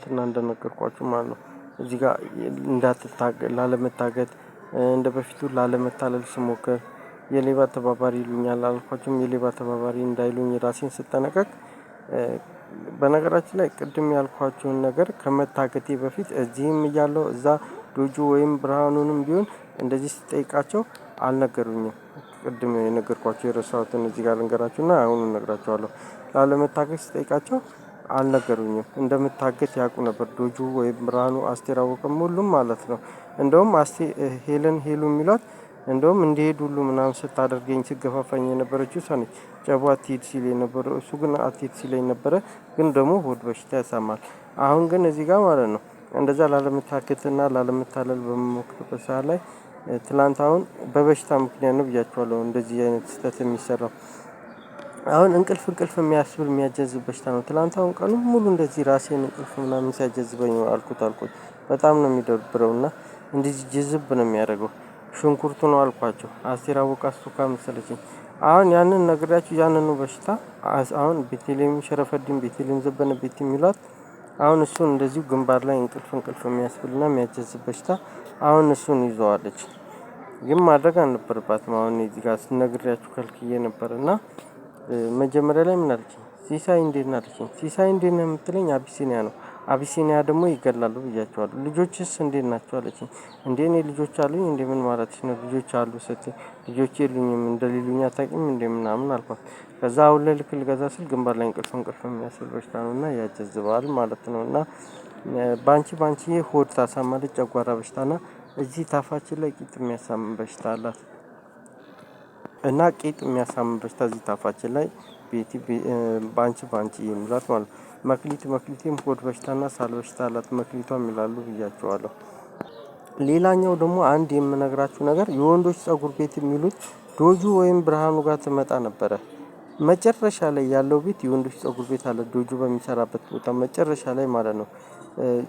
እና እንደነገርኳችሁ ማለት ነው እዚህ ጋር እንዳትታገ ላለመታገት እንደ በፊቱ ላለመታለል ስሞክር የሌባ ተባባሪ ይሉኛል አልኳችሁም። የሌባ ተባባሪ እንዳይሉኝ ራሴን ስጠነቀቅ፣ በነገራችን ላይ ቅድም ያልኳቸውን ነገር ከመታገቴ በፊት እዚህም እያለሁ እዛ ዶጆ ወይም ብርሃኑንም ቢሆን እንደዚህ ስጠይቃቸው አልነገሩኝም። ቅድም የነገርኳቸው የረሳሁትን እዚህ ጋር ልንገራችሁና አሁኑ እነግራችኋለሁ። ላለመታገት ስጠይቃቸው አልነገሩኝም። እንደምታገት ያውቁ ነበር። ዶጁ ወይም ብርሃኑ፣ አስቴር አወቀም ሁሉም ማለት ነው። እንደውም አስቴ ሄለን ሄሉ የሚሏት እንደውም እንዲሄድ ሁሉ ምናምን ስታደርገኝ ስገፋፋኝ የነበረችው እሷ ነች። ጨቦ አትሂድ ሲል የነበረው እሱ ግን አትሂድ ሲለኝ ነበረ። ግን ደግሞ ሆድ በሽታ ያሳማል። አሁን ግን እዚህ ጋር ማለት ነው እንደዛ ላለመታከትና ላለመታለል በምሞክርበት ሰዓት ላይ ትላንት አሁን በበሽታ ምክንያት ነው ብያቸዋለሁ። እንደዚህ አይነት ስህተት የሚሰራው አሁን እንቅልፍ እንቅልፍ የሚያስብል የሚያጀዝብ በሽታ ነው። ትላንት አሁን ቀኑ ሙሉ እንደዚህ ራሴን እንቅልፍ ምናምን ሲያጀዝበኝ አልኩት። በጣም ነው የሚደብረው እና እንደዚህ ጅዝብ ነው የሚያደርገው። ሽንኩርቱ ነው አልኳቸው። አስቴር አወቀ አስቱካ መሰለችኝ። አሁን ያንን ነግሬያችሁ ያንኑ በሽታ አሁን ቤተልሔም ሸረፈዲን፣ ቤተልሔም ዘበነ ቤት የሚሏት አሁን እሱን እንደዚሁ ግንባር ላይ እንቅልፍ እንቅልፍ የሚያስብልና የሚያጀዝብ በሽታ አሁን እሱን ይዘዋለች። ግን ማድረግ አልነበረባትም። አሁን እዚህ ጋር ስነግሬያችሁ ከልክዬ ነበር እና መጀመሪያ ላይ ምን አለችኝ? ሲሳይ እንዴት ነህ አለችኝ። ሲሳይ እንዴት ነህ የምትለኝ አቢሲኒያ ነው። አቢሲኒያ ደግሞ ይገላሉ ብያቸዋለሁ። ልጆችስ እንዴት ናቸው አለችኝ። እንዴ እኔ ልጆች አሉኝ እንዴ ምን ማለትሽ ነው? ልጆች አሉ ስትይ ልጆች የሉኝም እንደሌሉኝ አታውቂም እንዴ ምናምን አልኳት። ከዛ አሁን ላይ ልክ ልገዛ ስል ግንባር ላይ እንቅልፍ እንቅልፍ የሚያስብል በሽታ ነው እና ያጀዝባል ማለት ነው። እና ባንቺ ባንቺ ሆድ ታሳማለች፣ ጨጓራ በሽታና እዚህ ታፋችን ላይ ቂጥ የሚያሳምን በሽታ አላት። እና ቂጥ የሚያሳምን በሽታ እዚህ ታፋችን ላይ ቤቲ ባንቺ ባንቺ የሚሏት ማለት ነው። መክሊት መክሊቴም ሆድ በሽታና ሳል በሽታ አላት መክሊቷም ይላሉ ብያቸዋለሁ። ሌላኛው ደግሞ አንድ የምነግራችሁ ነገር የወንዶች ጸጉር ቤት የሚሉት ዶጁ ወይም ብርሃኑ ጋር ትመጣ ነበረ። መጨረሻ ላይ ያለው ቤት የወንዶች ጸጉር ቤት አለ። ዶጁ በሚሰራበት ቦታ መጨረሻ ላይ ማለት ነው።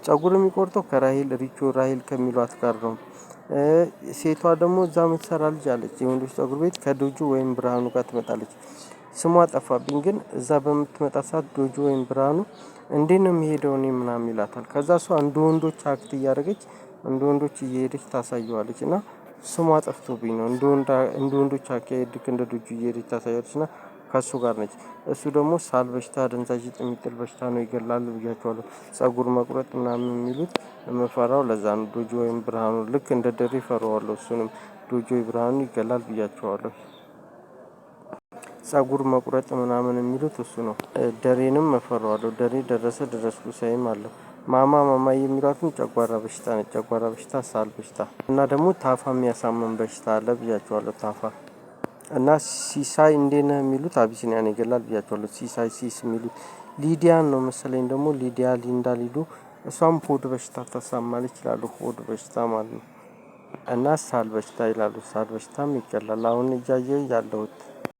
ጸጉር የሚቆርጠው ከራሂል ሪቾ ራሂል ከሚሏት ጋር ነው። ሴቷ ደግሞ እዛ የምትሰራ ልጅ አለች። የወንዶች ጸጉር ቤት ከዶጁ ወይም ብርሃኑ ጋር ትመጣለች። ስሟ ጠፋብኝ፣ ግን እዛ በምትመጣ ሰዓት ዶጆ ወይም ብርሃኑ እንዴት ነው የሚሄደው እኔ ምናምን ይላታል። ከዛ እሷ እንደ ወንዶች act እያደረገች እንደ ወንዶች እየሄደች ታሳየዋለች። እና ስሟ ጠፍቶብኝ ነው እንደ ወንዶች አካሄድ ልክ እንደ ዶጆ እየሄደች ታሳያለች። እና ከእሱ ጋር ነች። እሱ ደግሞ ሳል በሽታ፣ አደንዛዥ ዕፅ የሚጥል በሽታ ነው ይገላል ብያቸዋለሁ። ጸጉር መቁረጥ ምናምን የሚሉት የምፈራው ለዛ ነው። ዶጆ ወይም ብርሃኑ ልክ እንደ ደሬ እፈራዋለሁ። እሱንም ዶጆ ብርሃኑ ይገላል ብያቸዋለሁ። ጸጉር መቁረጥ ምናምን የሚሉት እሱ ነው። ደሬንም እፈራዋለሁ። ደሬ ደረሰ ደረስኩ ሳይም አለው። ማማ ማማ የሚሏትም ጨጓራ በሽታ ነች። ጨጓራ በሽታ፣ ሳል በሽታ እና ደግሞ ታፋ የሚያሳምን በሽታ አለ ብያቸዋለሁ። ታፋ እና ሲሳይ እንዴት ነህ የሚሉት አቢሲኒያን ይገላል ብያቸዋለሁ። ሲሳይ ሲስ የሚሉት ሊዲያን ነው መሰለኝ ደግሞ ሊዲያ ሊንዳ ሊዱ እሷም ሆድ በሽታ ታሳማለች ይላሉ። ሆድ በሽታ ማለት ነው። እና ሳል በሽታ ይላሉ። ሳል በሽታም ይገላል። አሁን እያየሁ ያለሁት